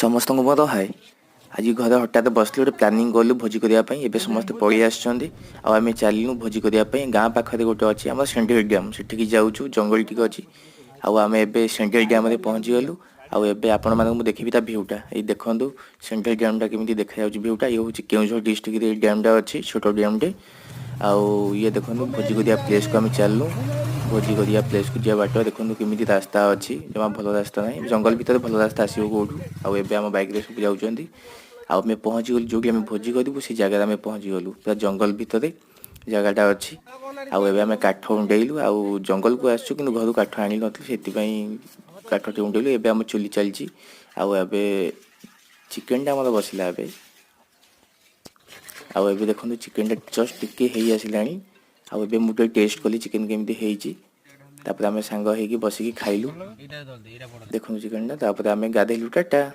ସମସ୍ତଙ୍କୁ ମୋର ହାଏ। ଆଜି ଘରେ ହଠାତ୍ ବସିଲି, ଗୋଟେ ପ୍ଲାନିଂ କଲୁ ଭୋଜି କରିବା ପାଇଁ। ଏବେ ସମସ୍ତେ ପଳେଇ ଆସିଛନ୍ତି ଆଉ ଆମେ ଚାଲିଲୁ ଭୋଜି କରିବା ପାଇଁ। ଗାଁ ପାଖରେ ଗୋଟେ ଅଛି ଆମର ସେଣ୍ଡେଲ ଡ୍ୟାମ୍, ସେଠିକି ଯାଉଛୁ। ଜଙ୍ଗଲ ଟିକେ ଅଛି। ଆଉ ଆମେ ଏବେ ସେଣ୍ଡେଲ ଡ୍ୟାମ୍ରେ ପହଞ୍ଚିଗଲୁ। ଆଉ ଏବେ ଆପଣମାନଙ୍କୁ ମୁଁ ଦେଖିବି ତା ଭିଉଟା। ଏଇ ଦେଖନ୍ତୁ, ସେଣ୍ଡେଲ ଡ୍ୟାମ୍ଟା କେମିତି ଦେଖାଯାଉଛି ଭିଉଟା। ଇଏ ହେଉଛି କେଉଁଝର ଡିଷ୍ଟ୍ରିକ୍ଟରେ ଏଇ ଡ୍ୟାମ୍ଟା ଅଛି, ଛୋଟ ଡ୍ୟାମ୍ଟେ। ଆଉ ଇଏ ଦେଖନ୍ତୁ, ଭୋଜି କରିବା ପ୍ଲେସ୍କୁ ଆମେ ଚାଲିଲୁ। ଭୋଜି କରିବା ପ୍ଲେସ୍କୁ ଯିବା ବାଟ ଦେଖନ୍ତୁ କେମିତି ରାସ୍ତା ଅଛି। ଜମା ଭଲ ରାସ୍ତା ନାହିଁ। ଜଙ୍ଗଲ ଭିତରେ ଭଲ ରାସ୍ତା ଆସିବ କେଉଁଠୁ? ଆଉ ଏବେ ଆମ ବାଇକ୍ରେ ସବୁ ଯାଉଛନ୍ତି। ଆଉ ଆମେ ପହଞ୍ଚିଗଲୁ ଯେଉଁଠି ଆମେ ଭୋଜି କରିବୁ, ସେ ଜାଗାରେ ଆମେ ପହଞ୍ଚିଗଲୁ। ପୁରା ଜଙ୍ଗଲ ଭିତରେ ଜାଗାଟା ଅଛି। ଆଉ ଏବେ ଆମେ କାଠ ଉଣ୍ଡେଇଲୁ। ଆଉ ଜଙ୍ଗଲକୁ ଆସିଛୁ କିନ୍ତୁ ଘରୁ କାଠ ଆଣି ନଥିଲୁ, ସେଥିପାଇଁ କାଠଟି ଉଣ୍ଡେଇଲୁ। ଏବେ ଆମ ଚୁଲି ଚାଲିଛି। ଆଉ ଏବେ ଚିକେନଟା ଆମର ବସିଲା ଏବେ। ଆଉ ଏବେ ଦେଖନ୍ତୁ, ଚିକେନଟା ଜଷ୍ଟ ଟିକେ ହେଇ ଆସିଲାଣି। ଆଉ ଏବେ ମୁଁ ଟିକେ ଟେଷ୍ଟ କଲି ଚିକେନ କେମିତି ହେଇଛି। ତାପରେ ଆମେ ସାଙ୍ଗ ହେଇକି ବସିକି ଖାଇଲୁ। ଦେଖନ୍ତୁ ଚିକେନଟା। ତାପରେ ଆମେ ଗାଧେଇଲୁ। ଟାଟା।